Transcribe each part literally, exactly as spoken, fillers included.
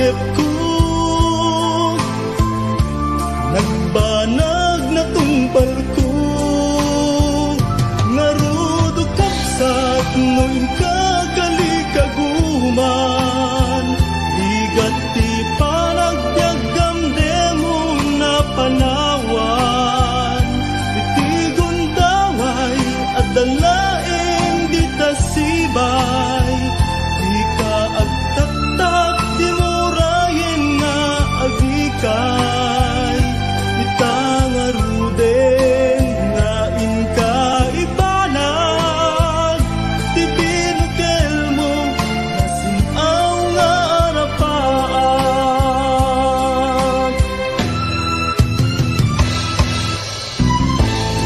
Ko, nagbanag natungpalko, ngarud, o kabsat, no inka kalikaguman, ligat ti panagbiagam, dimo napanawan. Iti gundaway, adda laeng dita sibay, dika agtaktak, dimo rayen nga agikay. Ita ngaruden nga inka ibanag, ti binukelmo, nasin-aw nga arapaak.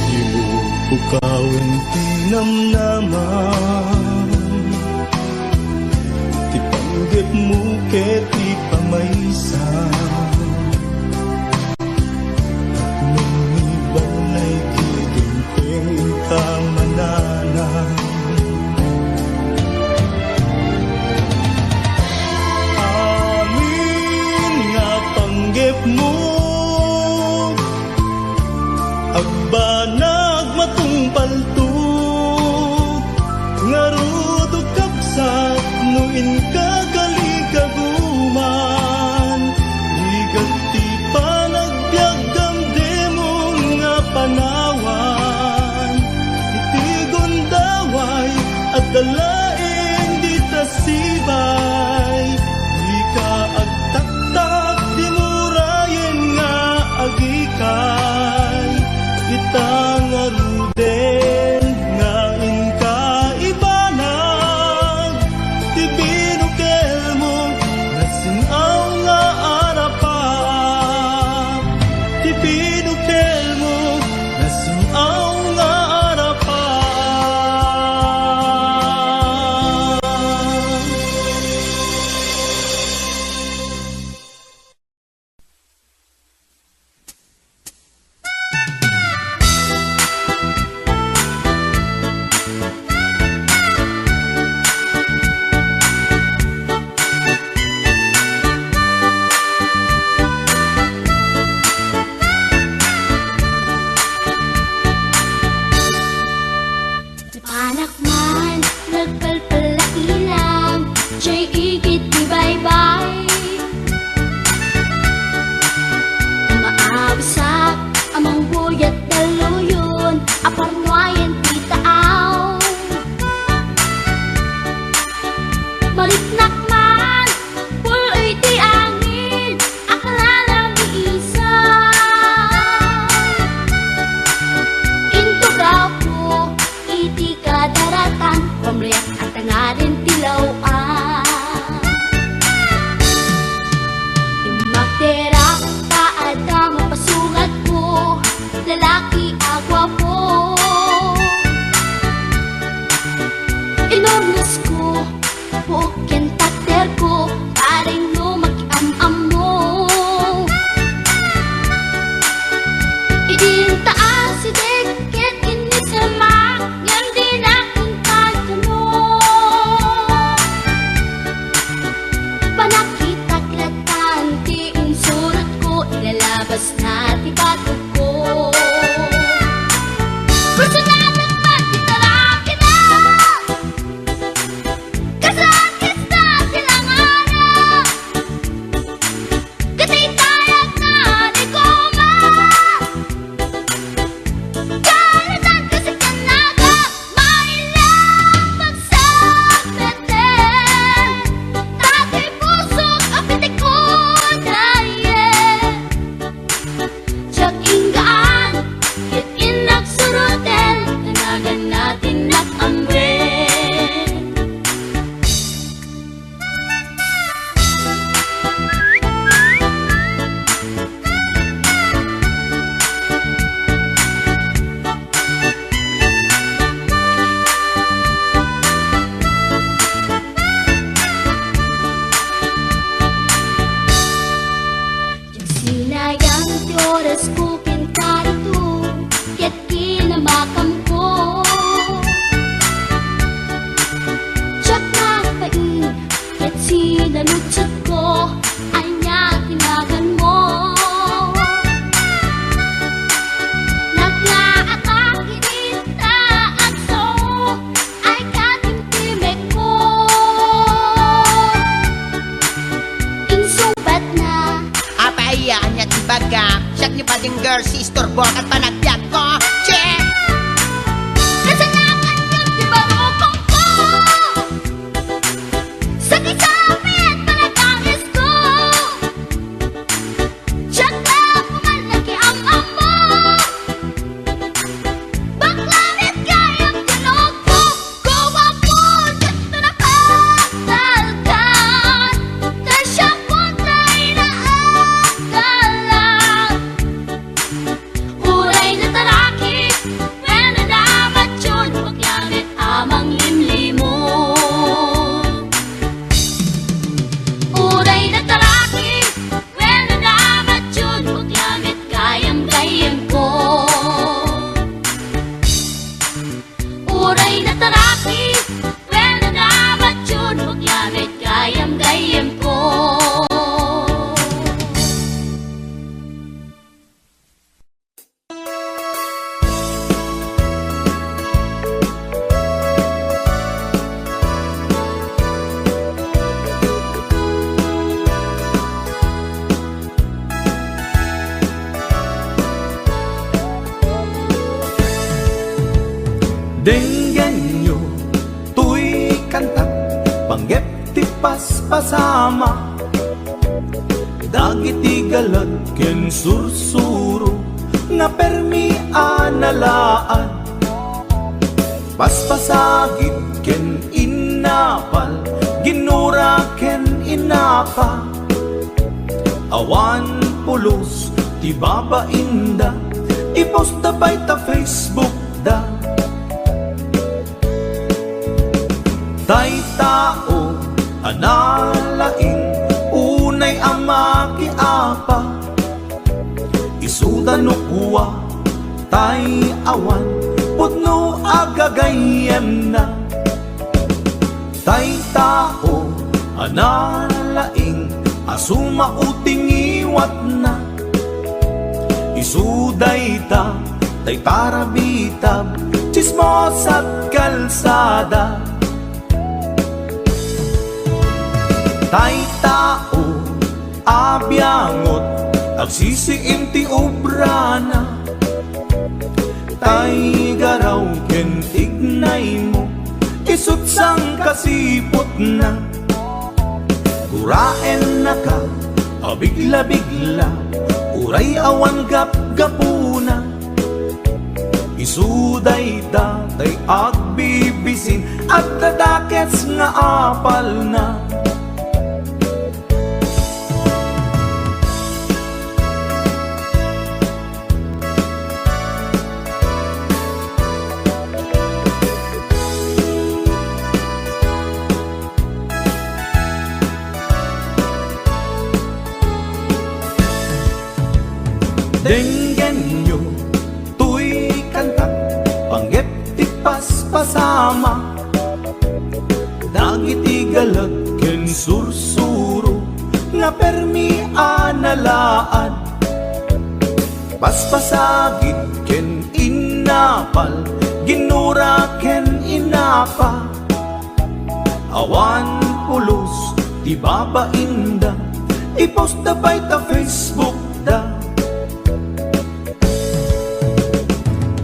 Dimo pukawen ti namnamam, ti panggepmo ket ti pamaysa. Tapno ni balay ti dimteng inka mananam. Amin nga panggepmo, agbanag matungpalto, ngarud, o kabsat, no inka kalikaguman, ligat ti panagbiagam, dimo nga panawan. Iti gundaway, adda laeng dita sibay, dika agtaktak, dimo rayen nga agikay. Ita ngaruden nga inka ibanag, ti binukelmo, nasin-aw nga arapaak. Ti binukelmo, nasin-aw nga arapaak. Napanak man, nagpalpal la ilang, jay igid ti baybay. Umaawisak a mangbuyat dalluyon a parnuayen ti taaw. Mariknak man, pul-oy ti angin, a kararamiisan. Intugawko iti kadaratan, pamriak a tangarin ti law-an. Immakderak ta adda mapasungatko, lalaki a guapo. Inurnosko, buok ken takderko, pareng no makiam-ammo. Idi inta asideg ket innisemak, ngem dinak intay tuno. Panakitak lattan ti insuratko, ilalabasna ti batogko. Personal naman ti tarakina. Kasakit na kailanganan. Katay tayak na ni Goma. Kalitan kasi kanaga, maila pagsakmeten. Dati pusok a pitikon na, yeah. Baga, siak ni bading girl, si istorbo kat panagbiag ko. Check! Kasalanan ko ti barukong ko. Sakit sa pet, panagangis ko. Siak na pumal na kiam-am mo. Bakla met gayam ti nokpok, guwapo, ket nakadalkan. Kasya ko tay naagalan. Uray nataraki, wenno namatyon, bakla met a manglimlimo. Uray nataraki, wenno namatyon, bakla met gayam-gayam ko. Uray nataraki, wenno namatyon, bakla met gayam-gayam ko. Denggenyo toy kanta, panggep ti paspasama. Dagiti galat ken sursuro nga permi a nalaad. Paspasagid ken innapal, ginnura ken innapa. Awan pulos ti babainda, iposta pay ta Facebook da. Tay tao a nalaing, unay a makiapa, isuda no kua, tay awan pudno a gagayyemna. Tay tao a nalaing a sumao ti ngiwatna. Isu dayta, tay parabitab, tsismosat kalsada. Tay tao a biangot, agsisiim ti obrana. Tay garaw ken tignaymo, isut' sangkasiputna. Guraennaka a bigla-bigla, uray awan gapgapuna. Isu dayta tay agbibisin, adda dakes nga apalna. Denggenyo toy kanta, panggep ti paspasama. Dagiti galat ken sursuro nga permi a nalaad. Paspasagid ken innapal, ginnura ken innapa. Awan pulos ti babainda, iposta pay ta Facebook da.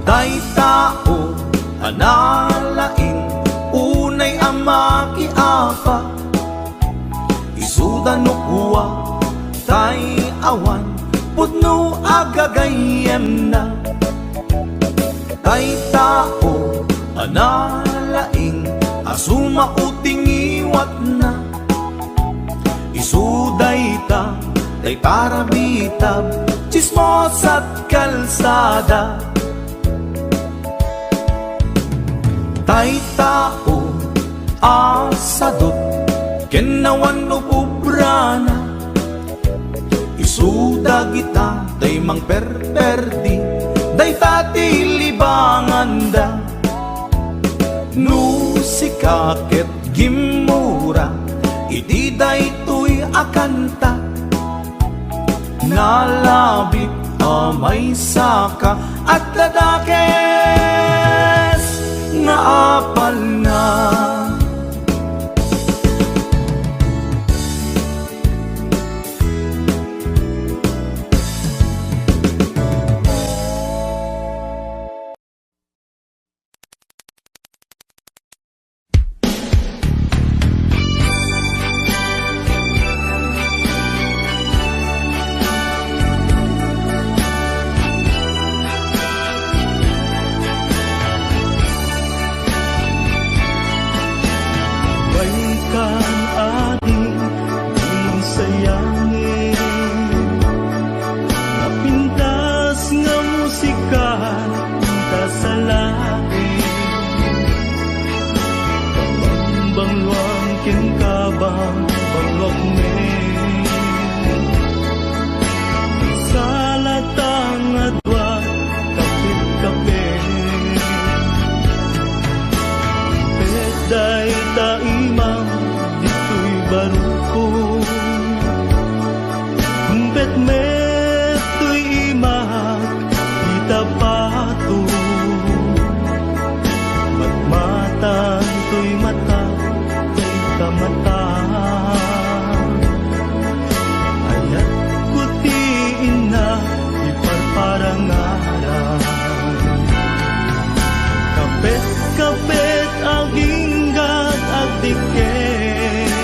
Tay tao a nalaing, unay a makiapa. Isuda no kua, tay awan pudno a gagayyemna. Tay tao a nalaing a sumao ti ngiwatna. Isu dayta tay parabitab, tsismosat kalsada. Tay tao a sadut ken awan ububrana. Isu dagita tay mangperperdi, dayta ti libanganda. No sika ket gimmura iti daytoy a kanta, nalabit a maysaka, adda dakes nga apalna. Yangin, napintas nga musika, inta sa langit. Bangluang ken kabang, bangluak met. Salata nga dua, kapit-kapit. Pet dayta imam ditoy barukon. Pet met toy imak ita pato. Matmatan toy mata, toy kamata. Ayatko ti innak iparparangaran. Kapet-kapet, aginggat, agdiket.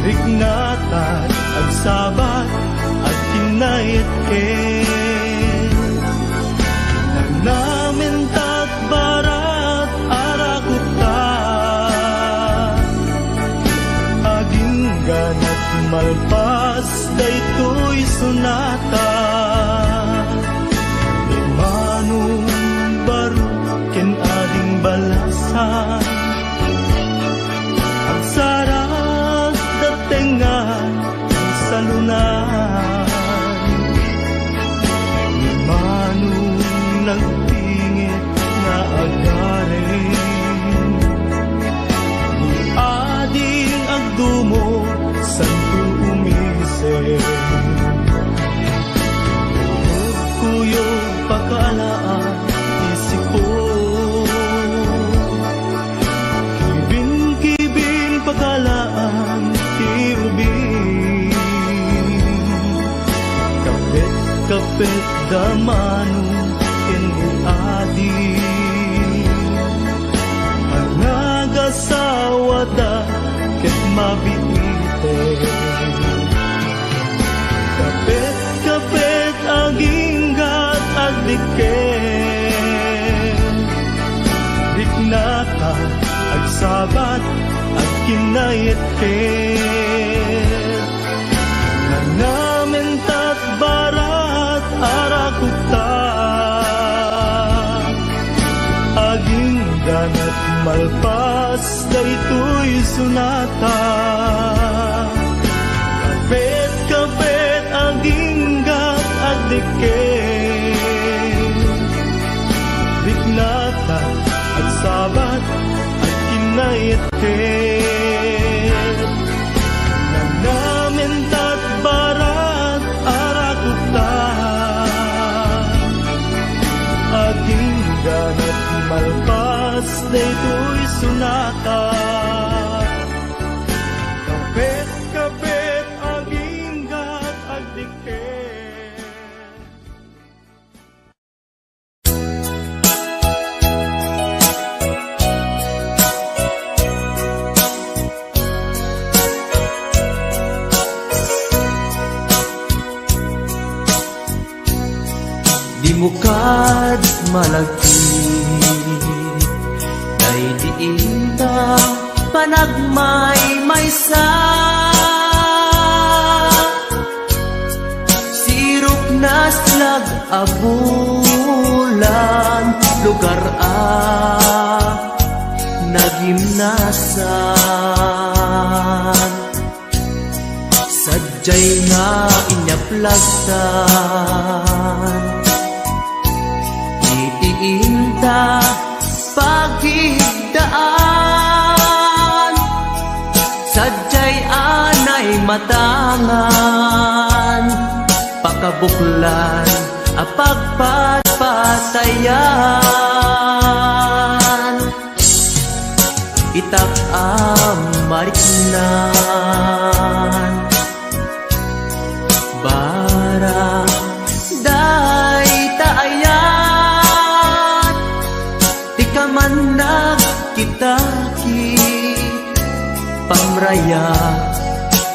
Riknatan, agsabat, agkinnayetket. Nanamentat barat, arakupta. Agingganat malpas daytoy sonata. Ni Manong Barok ken Ading Balasan, agsarag da tengnga ti salunan. Ni Manong nagpingit nga agaring, ni Ading agdumog santo umisen. Kuyog pakaalaan ti sipon. Kibin-kibin pakaalaan ti ubing. Kapet-kapet da Manong ken ni Adi. Panagasawa da ket mabiiten. Kapet-kapet, aginggat, agdiket. Riknatan, agsabat, agkinnayetket. Nanamentat barat, arakupta. Agingganat malpas daytoy sonata. Kapet-kapet, aginggat, agdiket. Riknatan, agsabat, agkinnayetket. Nanamentat barat, arakupta. Agingganat malpas daytoy sonata. Kapet-kapet, aginggat, agdiket. Di mo kad malagip, daydi inta panagmaymaysa. Sirok naslag a bulan, lugar a nagimnasan. Sadiay nga inyaplag ta iti inta pagigdaan. Sadiay a naimatangan, pakabuklan a pagpatpatayan. Itak a mariknan, barang dayta ayat, ti kaman nagkitaki, pamraya,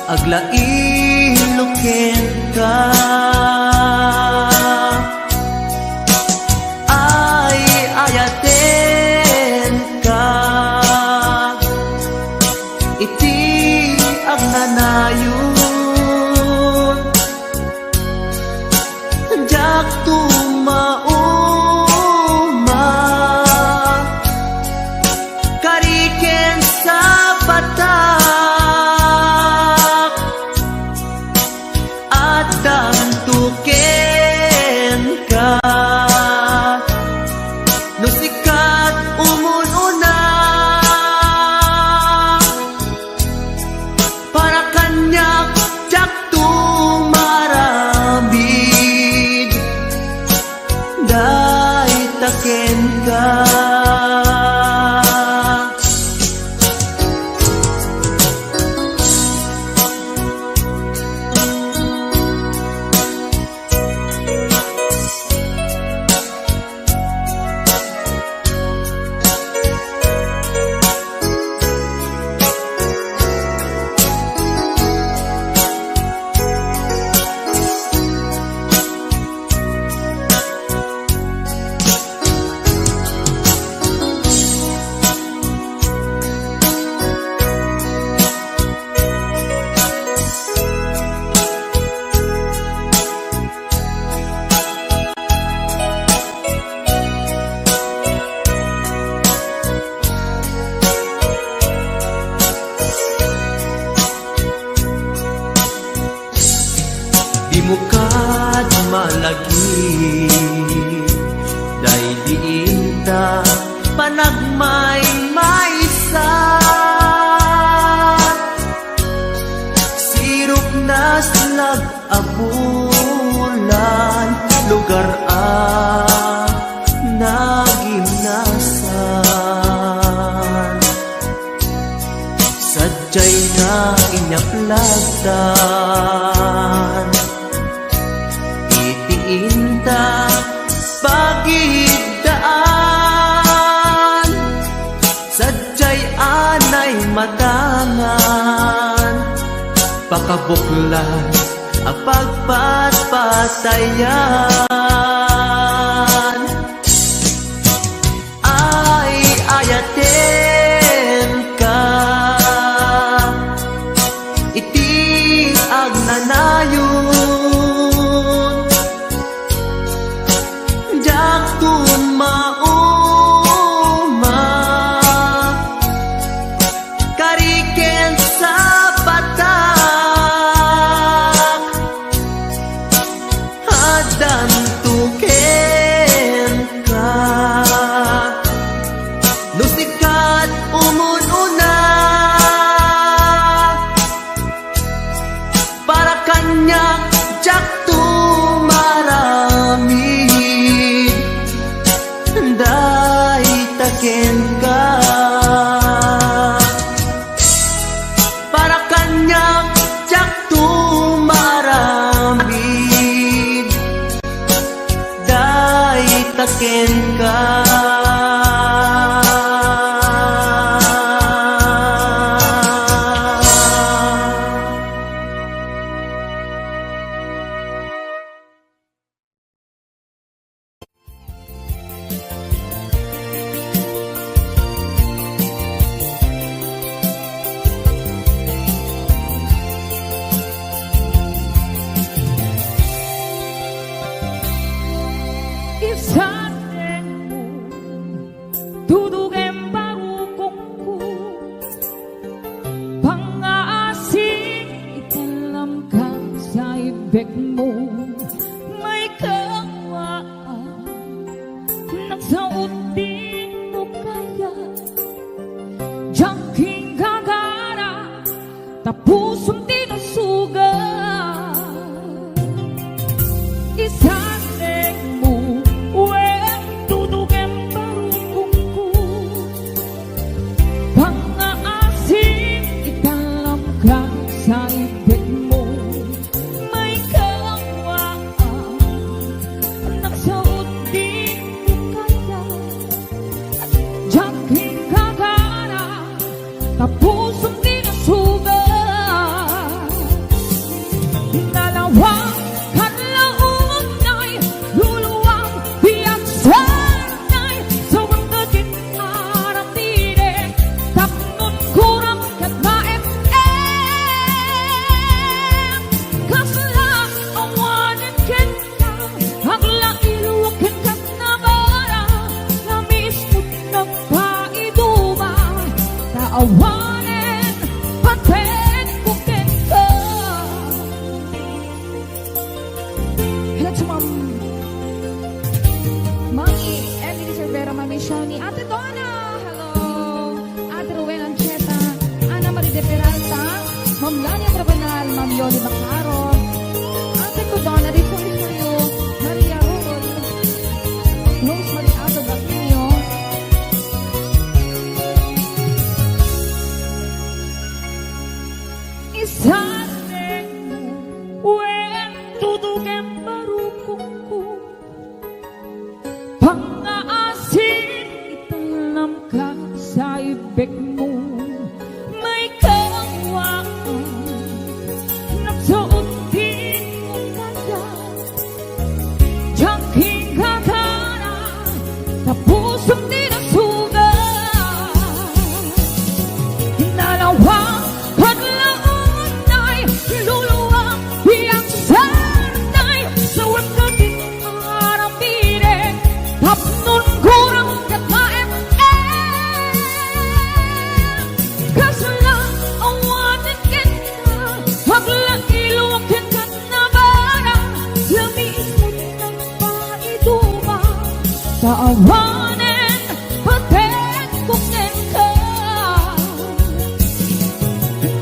aglailo kenka. Ay, ayatenka iti agnana Ayun, diak tumauma. Kari ken sapatak, addanto kenka. No sika ti umun-una, para kaniak, diak tumaramid, dayta kenka. Dimo kad malagip, daydi inta panagmaymaysa. Sirok na slab a bulan, lugar a nagimnasan. Sadiay nga inyaplag tan iti inta pagidaan. Sadiay anay matangan, pakabuklan a pagpatpatayan. Ay, ayatenka iti agnanayon. Diak tumauma. Kari ken sapatak, addanto kenka. No sika ti umun-una, para kaniak, diak tumaramid, dayta kenka. Para kaniak, diak tumaramid, dayta kenka. Isanekmo, tutukem barukongko, pangngaasim iti lamkam sa ibekmo, maikawaan, nagsaut dimo kayat, diak kinggagara, ta pusom ti nasugat. Isanekmo, wen tutukem barukongko, pangngaasim iti lamkam sa ibekmo, maikawaan, nagsaut dimo kayat, diak kinggagara, ta pusom ti nasugat. Nalawag ket launay, luluam ti agsanay, sawem ket in-aramidek, tapno kuram ket maet-ek. Bacaro, Ate Codona, Rifulfulio, Maria Rool, Rosemary Ato Baquilio, Isasengmo, wen tutukem barukongko. Pangngaasim, italnamka sa ibekmo, maikawaan, nagsuot ti mungkada, diak inkakana, ta pusom ti nasugat. Nalawag ket launay, luluang, iyaksartay, sawem ket aramidek, tapno unggoram ket maem-em. Kasla awanen kenka, aglailo kenka nabara, lamiis met nagpaitubang, ta awanen petekko kenka.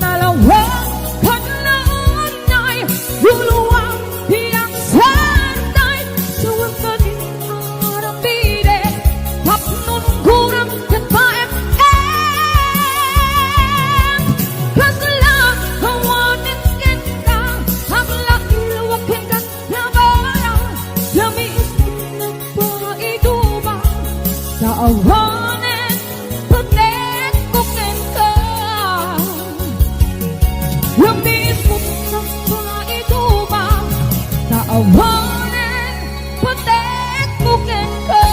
Nalawag ket launay, luluang, iyaksartay, sawem ket aramidek, tapno unggoram ket maem-em. Kasla awanen kenka, aglailo kenka nabara, lamiis met nagpaitubang, ta awanen petekko kenka. Lamiis met nagpaitubang, ta awanen petekko kenka.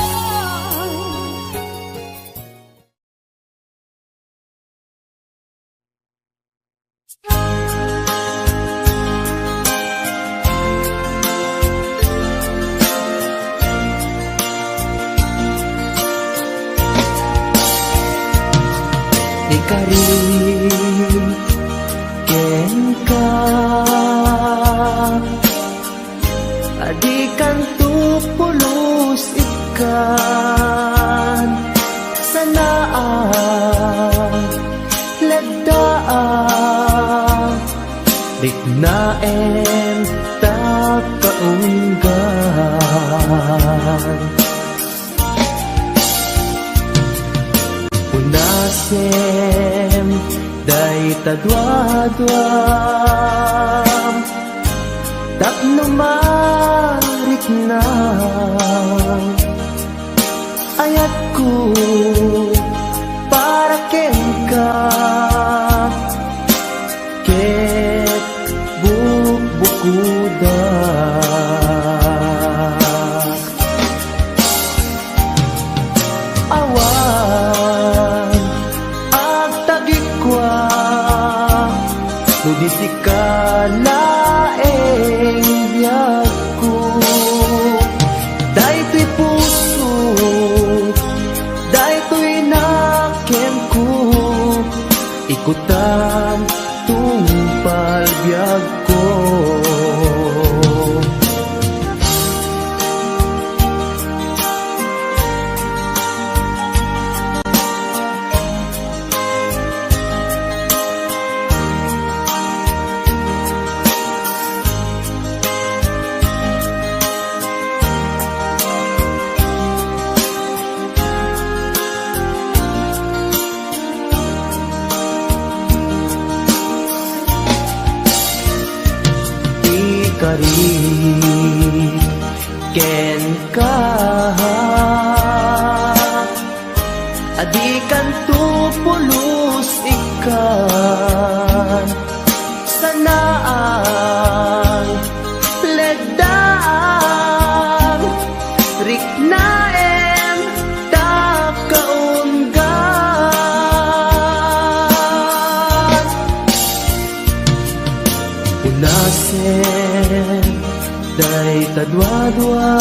Ikarim kenka, a dikanto pulos ikkan, sanaak, leddaak, riknaem, tapno unggoram. Unasem dayta duaduam tapno mariknam. Ayatko para kenka ket bukbukodak. Awan agtagikua no di sika laeng biagko. Daytoy puso, daytoy nakemko, ikutam tungpal biagko. Ikarim kenka, a dikanto pulos ikkan, sanaak, leddaak, riknaem, tapno unggoram. Unasem dayta duaduam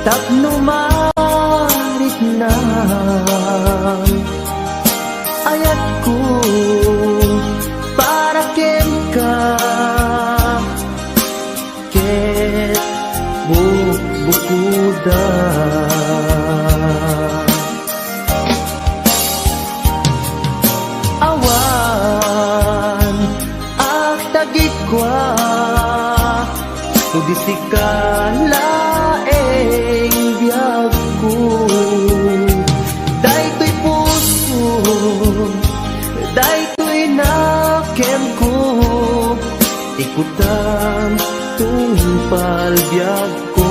tapno mariknam. Ayatko para kenka ket bukbukodak. Awan Kua, no di sika laeng biagko. Daytoy puso, daytoy nakenko, ikutam tungpal biagko.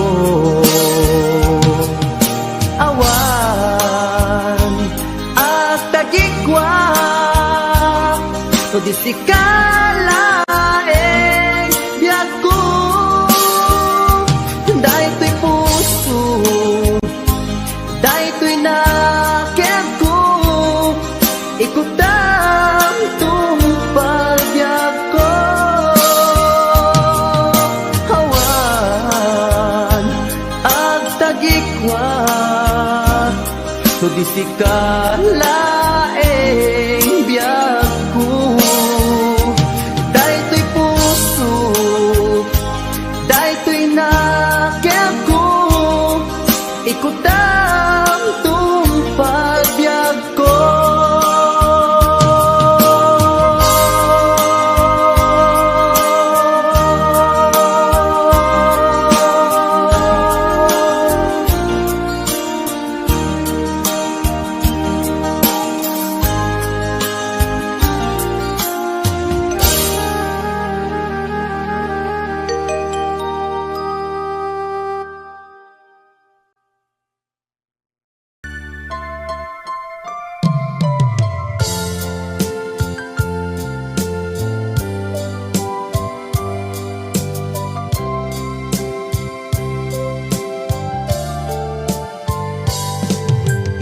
Awan agtagikua, no di sika laeng biagko. Daytoy puso, daytoy nakenko, ikutam tungpal biagko. Awan agtagikua, no di sika laeng biagko. Daytoy puso, daytoy nakenko, ikutam tungpal biagko.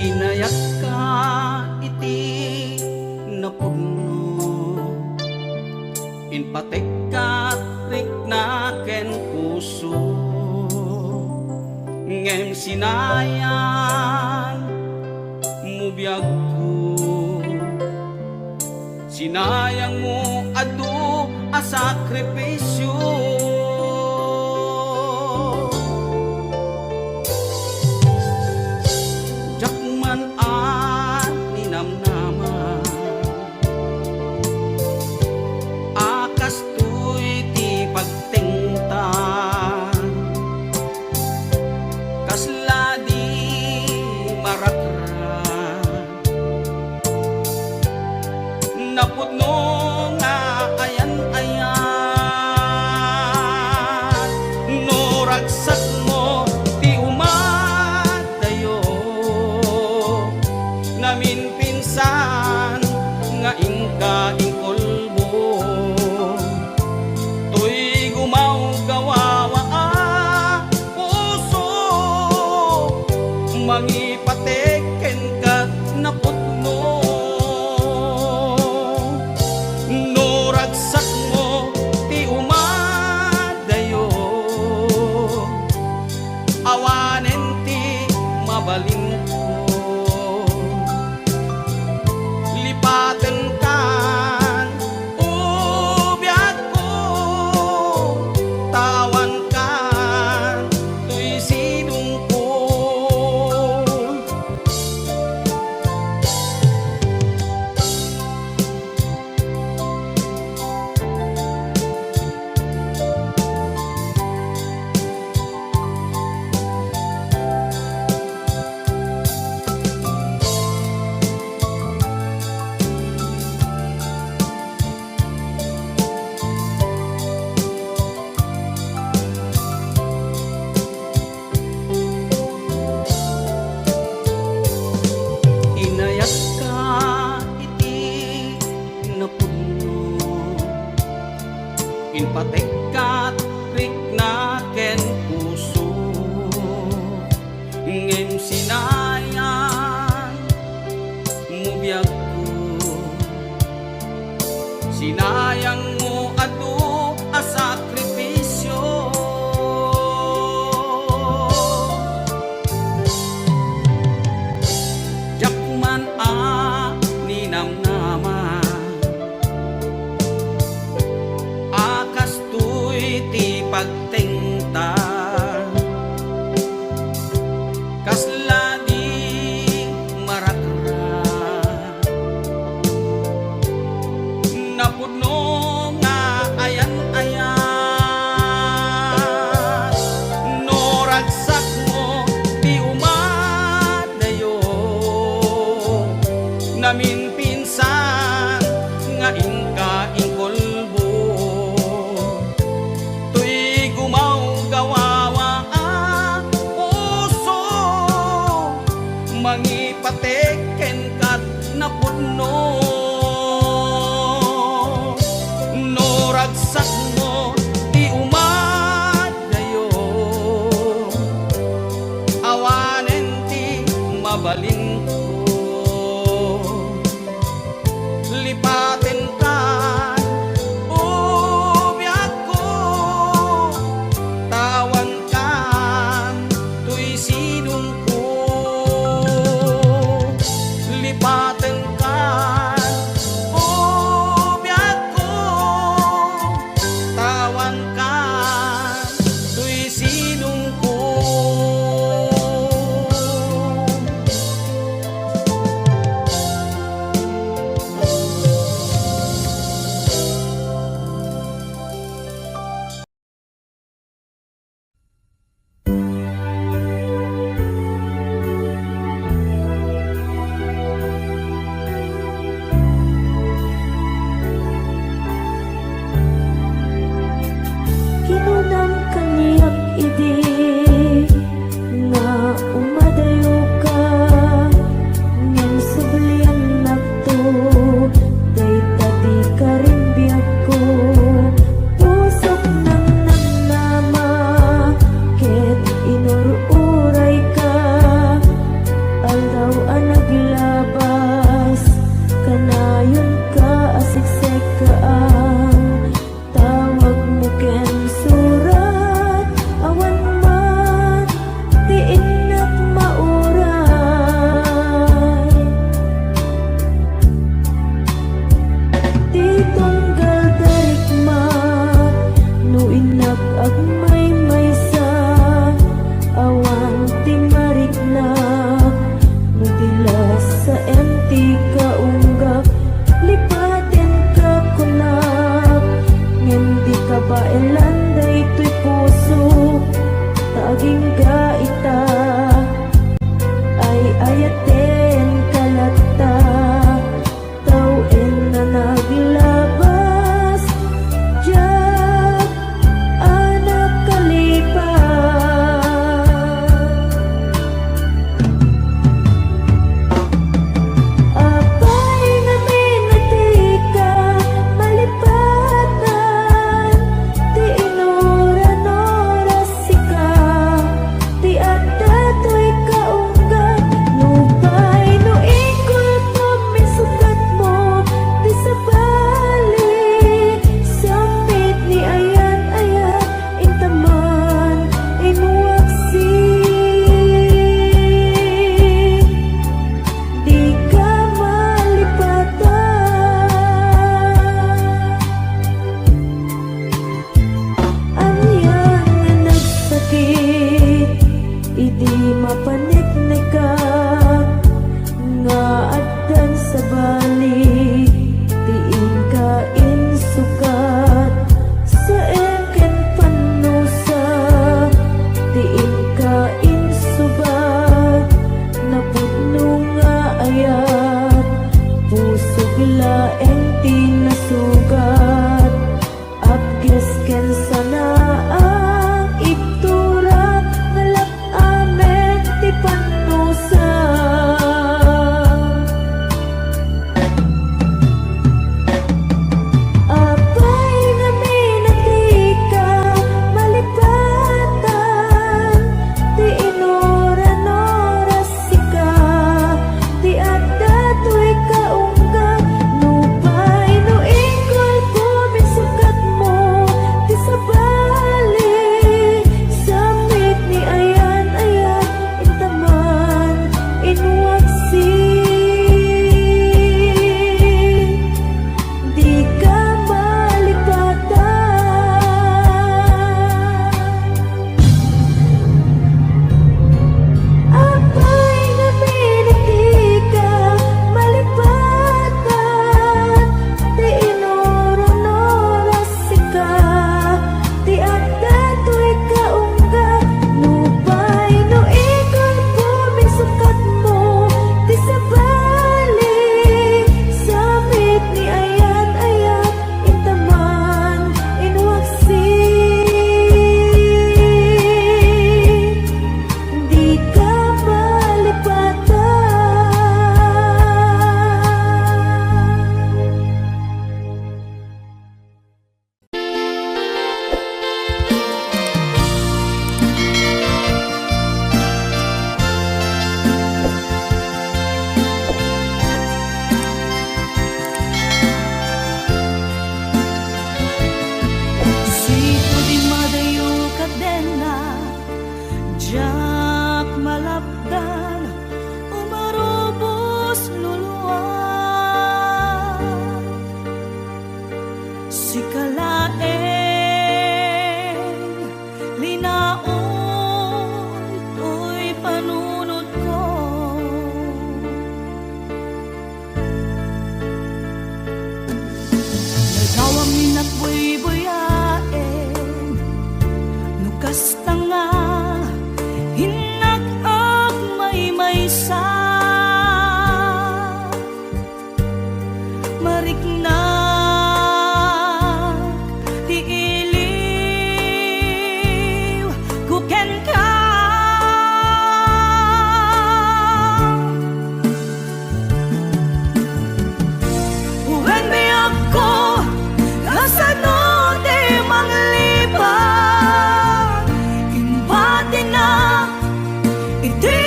Inayakka iti napudno. Inpatekka rikna ken puso, ngem sinayang mo biagko. Sinayang mo adu a sakripisio. Diak man a ninamnama a kastoy ti pagtengta, kasla di marakrak. Napudno nga ayan-ayat no ragsakmo ti umadayo. Naminpinsan nga inka inkulbo toy gumawgawa a puso, mangipatek kenka napudno. No ragsakmo ti umadayo, awanen ti mabalinko. Lipatenkan, o biagko, ta awankan toy sidongko. Inayatka iti napudno, inpatekkat rikna ken puso, ngem sinayang mo biagko. Sinayang mo adu a sakripisio. Diak man a ninamnama a kastoy ti pagtengta. Kasla di marakrak. Napudno nga ayan-ayan. Kalaeng linaon toy panunotko. Nadawam ni nakbuybuyaen, no kasta nga innak agmaymaysa. Mariknak ti iliwko kenka. Wen biagko, kasano ti manglipat? Imbatinak iti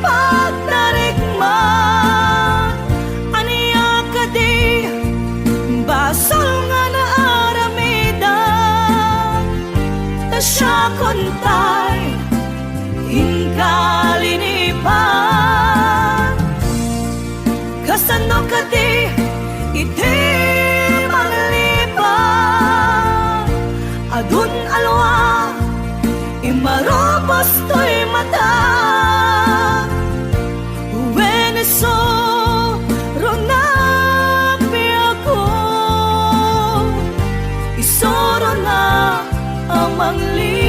pagtarikman. Ania kadi basol nga naaramidak? Ta siakon tay inka linipat. Kasano kadi iti manglipat? Adun alwa, imarubos toy mata. Wen isu, runa piako, isurona a manglipat.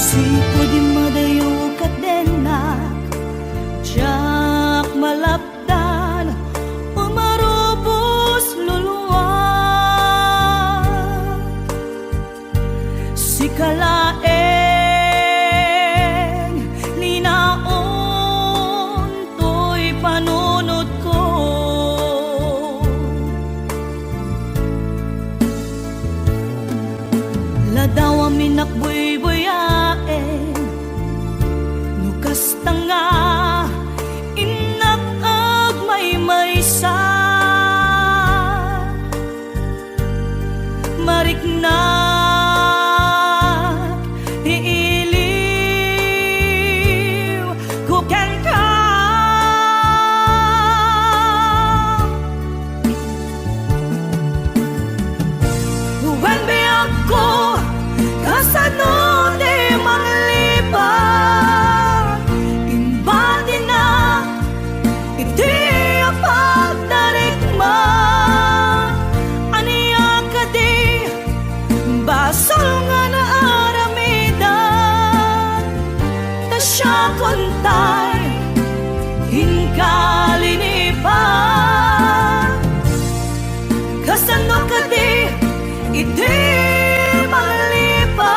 Sipud madayo ket dennak, diak malapdan, umarubos luluak. Sika laeng linaon toy panunotko. Ladawam innak buybuyaen, no kasta nga innak agmaymaysa. Mariknak ti iliwko kenka. Wen biagko, kasano ti manglipat? Imbatinak iti pagtarikman. Ania kadi basol nga naaramidak? Ta siakon tay inka linipat. Kasano kadi iti manglipat?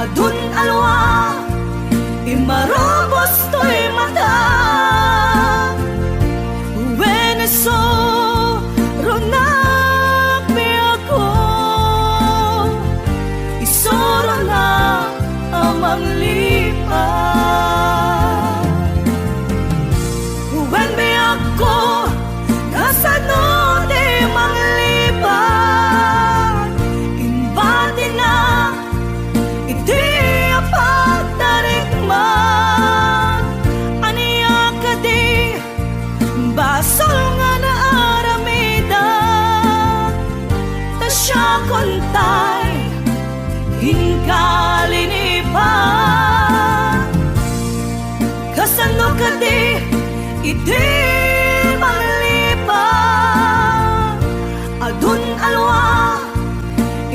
Adun alwa, imarubos toy mata. Wen isu, runa piako, isurona a manglipat. Wen biagko, kasano ti manglipat? Imbatinak iti pagtarikman. Ania kadi basol nga naaramidak? Ta siakon tay inka linipat. Kasano kadi iti manglipat? Adun alwa,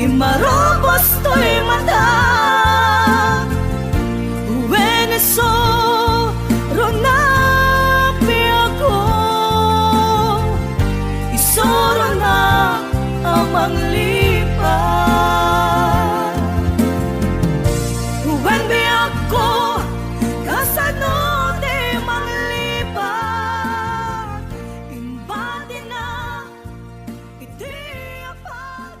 imarubos toy mata. Wen isu, runa piako, isurona a manglipat. Wen biagko, kasano ti manglipat? Imbatinak iti apag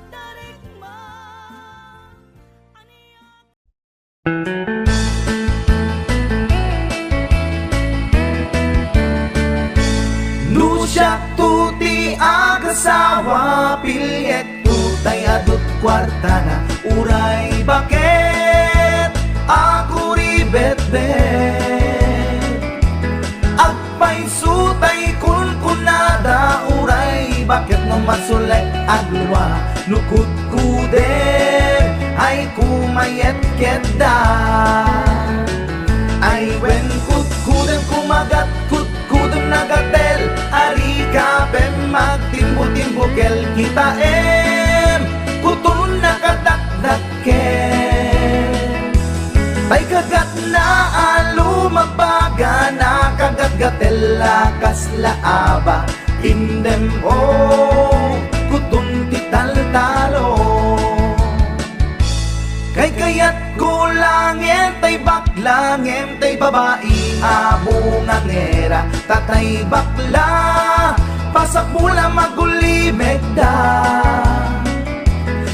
Sawa, pilieto tay adut kuartana, uray baket a kuribetbet. Agpayso tay kunkunada, uray baket no masulek aglua, no kudkudem ay kumayetkedda. Ay wen, kudkudem kumagat, kudkudem nagatel, arika pen magtimbo-timbokel, kitaem, kutonna kadakdakkel. Tay kagatna a lumagbaga, nakagatgatel a kasla aba, indem, o, kuton ti taltalo. Kaykayatko laeng tay bakla ngem tay babai a bungangera, ta tay bakla, pasakmo la magulimekda.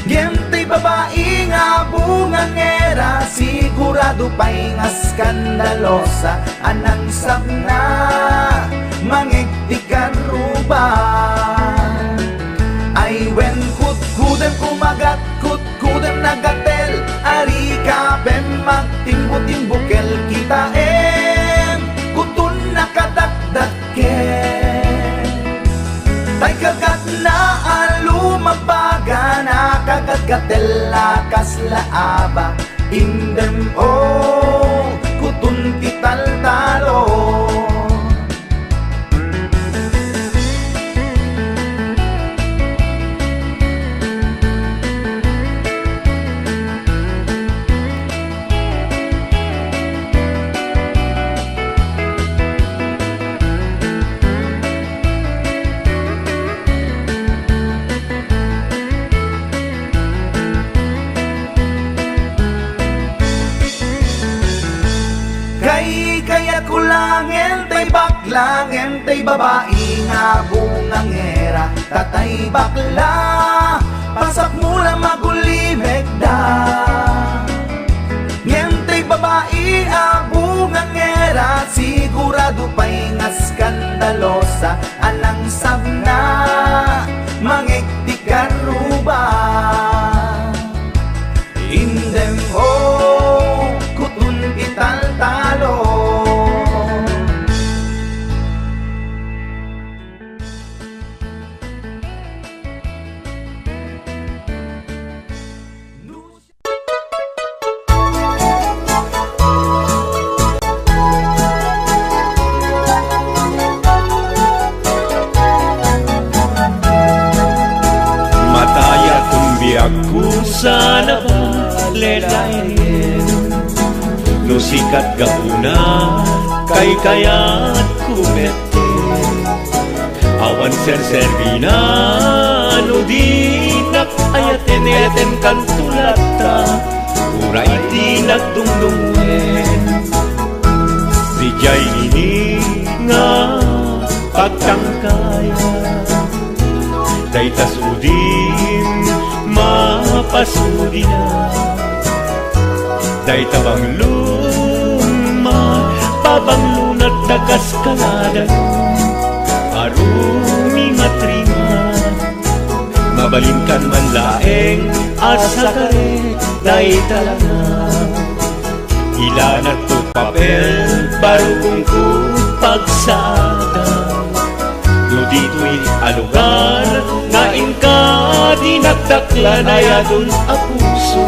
Ngem tay babai nga bungangera, sigurado pay nga skandalosa a nangsabna, mangeg ti karruba. Ay wen, kudkudem kumagat, kudkudem nagatel, arika pen magtimbo-timbokel, kitaem, kutonna kadakdakkel. Tay kagatna a lumagbaga, nakagatgatel a kasla aba, indem, o, kuton ti taltalo. Kaykayatko laeng tay bakla ngem tay babai nga bungangera, ta tay bakla, pasakmo la magulimekda. Ngem tay babai a bungangera, sigurado pay nga skandalosa a nangsabna, mangeg ti karruba. Indem, o, kuton ti taltalo. Matayakon biagko sana balay laeng. No sikat gapuna, kaykayatko met. Awan serserbina no dinak ayaten, ayaten kanto latta, uray dinak dumdumngeg. Diay ini nga pagtangkaya, dayta sudin mapasudina. Dayta banglon, mapabanglonat ta kas kaladayo a rumimatrima. Mabalinkan man laeng a sakarek dayta lana. Ilanat to papel, barukongko pagsaada. No ditoy a lugar nga inka dinakdaklan, ay adun a puso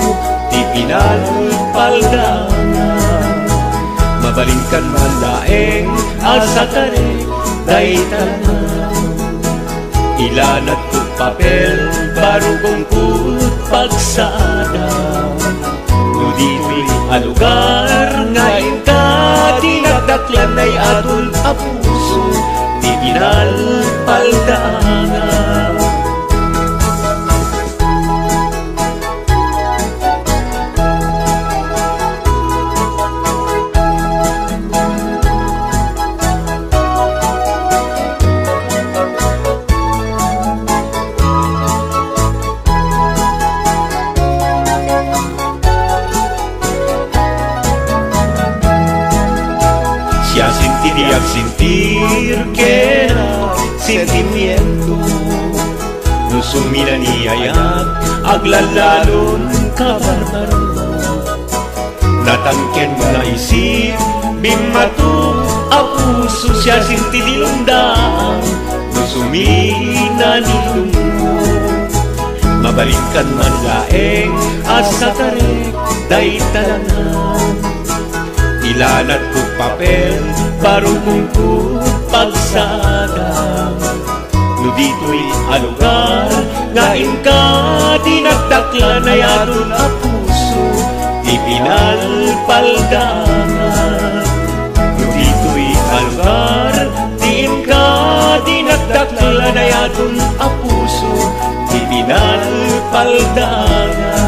ti pinalpaldaanna. Mabalinkan man laeng a sakarek dayta lana. Ilanat to papel, barukongko pagsaada. No ditoy a lugar nga inka dinakdaklan, ay adun a puso ti pinalpaldaanna. Siasintidi agsintir ken sentimiento. Suminaniayat, aglallalon kabarbaro. Natangken nga isip, bimmato a puso, siasino ti dilungdaan no suminanilungmo. Mabalinkan man laeng a sakarek dayta lanang. Ilanadko papel, barukongko pagsadam. No ditoy a lugar nga inka dinagdaklan, ay adun a puso ti pinalpaldaangan. No ditoy a lugar ti inka dinagdaklan, ay adun a puso ti pinalpaldaangan.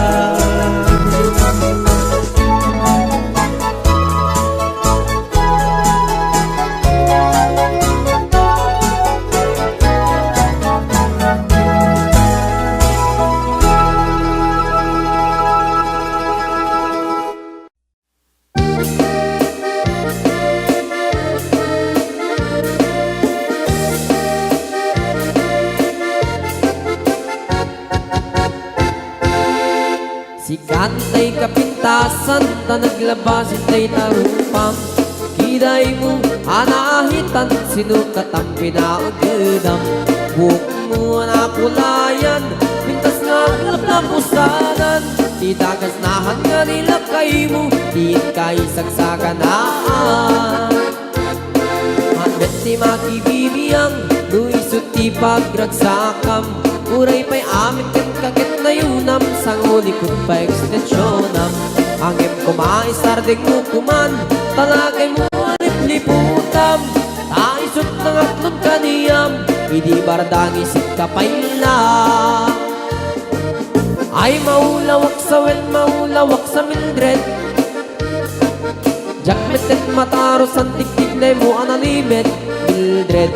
Sikan tay kapintasan ta naglabas itay ta rupam. Kidaymo a naahitan, sino katam pinaagedam? Buokmo a nakulayan, pintas nga aglaplapusanan. Ti dagasnahan nga nilakaymo, diin ka isagsaganaan. Haan met ti makibibiang, no isu ti pagragsakam. Uray pay amin kenka ket nayunam, sangulikut pay ekstensionam. Ngem koma isardengmo koman, talagaymo a lipliputam. Ta isut nangatlon kaniam, idi bardang isit ka pay la. Ay, maulawak sa wen, maulawak sa Mildred. Diak metten mataros, antiktik daymo a nalimed, Mildred.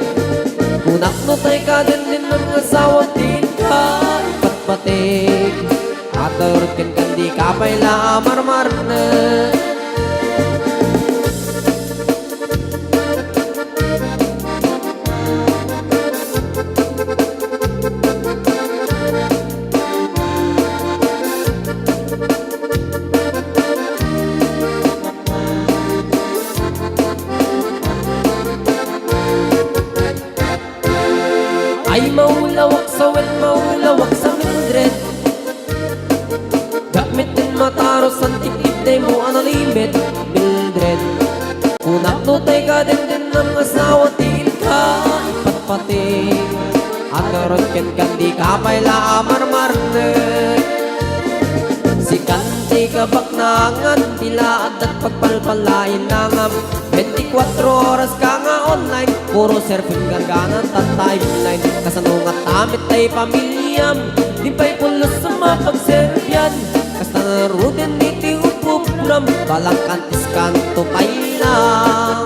Kunak no tay ka dindinam nga asawa, diin ka ipatpatik. Aturot kenka, dika pay la a marmarnek. Ay, maulawak sa wen, maulawak sa Mildred. Diak metten mataros, antiktik daymo a nalimed, Mildred. Kunak no tay ka dindinam nga asawa, diin ka ipatpatik. Aturot kenka, dika pay la a marmarnek. Sikan ti kabaknangan, ti la adda pagpalpalainangam. Bentikuatro oras ka nga online, puro surfing gargana ta timeline. Kasano ngata met tay pamiliam, di pay pulos a mapagserbian. Kasta ngaruden iti upupuram, balang kantis kanto pay la.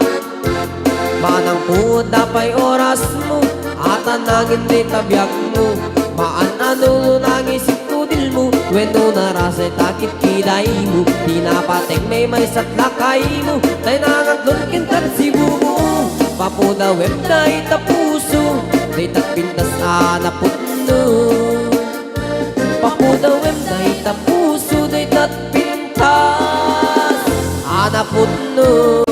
Manang pudda pay orasmo, atan nangin dayta biagmo. Maan a no nangisit kudilmo, wenno narasay ta kitkidaymo. Ti napateg maymaysa ti lakaymo, tay nangatlon kenka ti bubumo. Papudawem dayta puso, dayta pintas a napudno. Papudawem dayta puso, dayta pintas a napudno.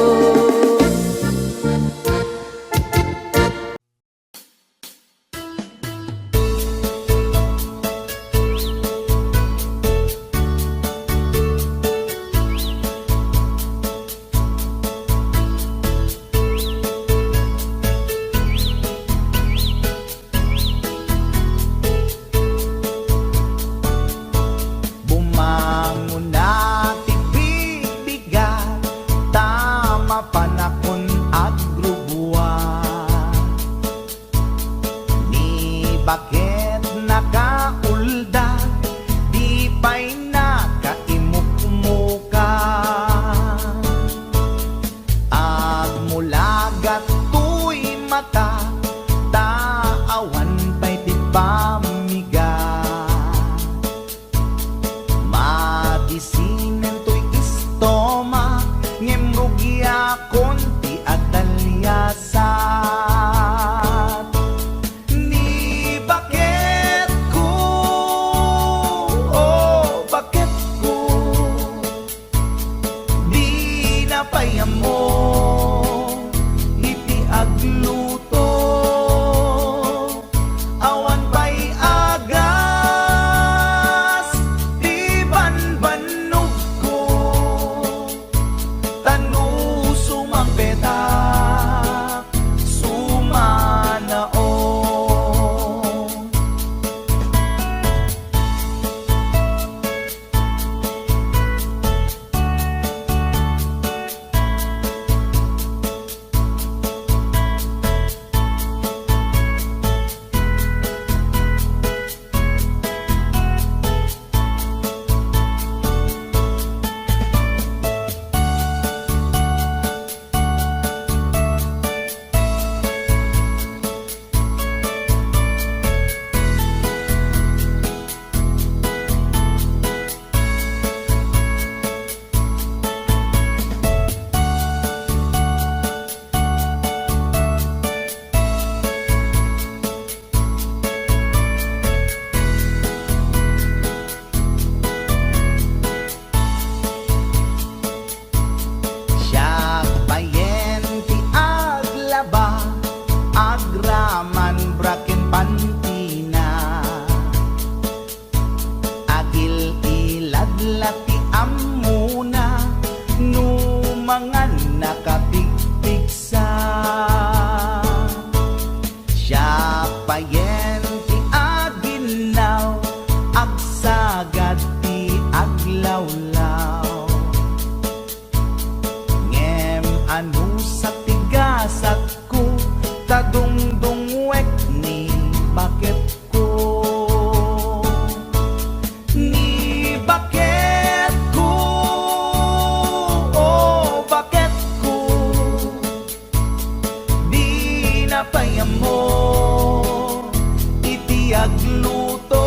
agad ti aglawlaw. Ngem anusat ti gasatko, ta dungdungwek ni baketko. Ni baketko, o baketko, dina pay ammo iti agluto.